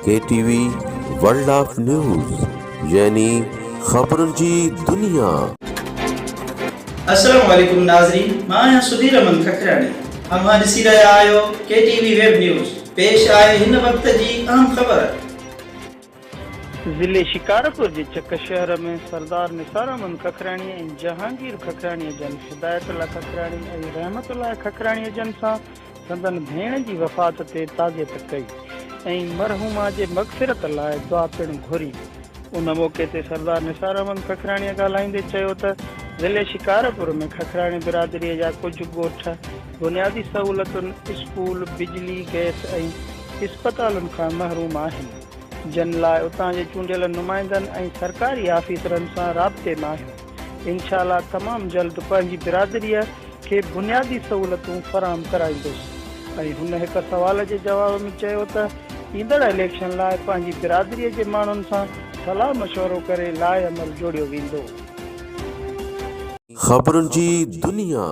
K T V world of news يعني خبرن جي دنيا. السلام عليڪم ناظرين مان آهيان سڌير احمد ککراڻي اوهان ڏسي رهيا آهيو ڪي ٽي وي ويب نيوز پيش آهي هن وقت جي اهم خبر. ضلعي شڪارپور جي چڪ شهر ۾ سردار نثار احمد ککراڻي ۽ جهانگير ککراڻي جن هدايت الله ککراڻي ۽ رحمت الله ککراڻي جن سان سندن ڀيڻ جي وفات تي تعزيت ڪئي ۽ مرحومه جي مغفرت لاء دعا پڻ گهري. ان موقعي تي سردار نثار احمد ککراڻيء ڳالهائيندي چيو ته ضلعي شڪارپور ۾ ککراڻي برادريء جا ڪجهه ڳوٺ بنيادي سهولتن، اسڪول، بجلي، گئس ۽ اسپتالن کان محروم آهن، جن لاء اتان جي چونڊيل نمائندن ۽ سرڪاري آفيسرن سان رابطي ۾ آهيون. انشاء الله تمام جلد پنهنجي برادريء کي بنيادي سهولتون فراهم ڪرائيندس ۽ هن هڪ سوال جي جواب ۾ چيو ته ايندڙ اليڪشن لاء پنهنجي برادري جي ماڻهن سان صلاح مشورو ڪري لاء عمل جوڙيو ويندو. خبرن جي دنيا.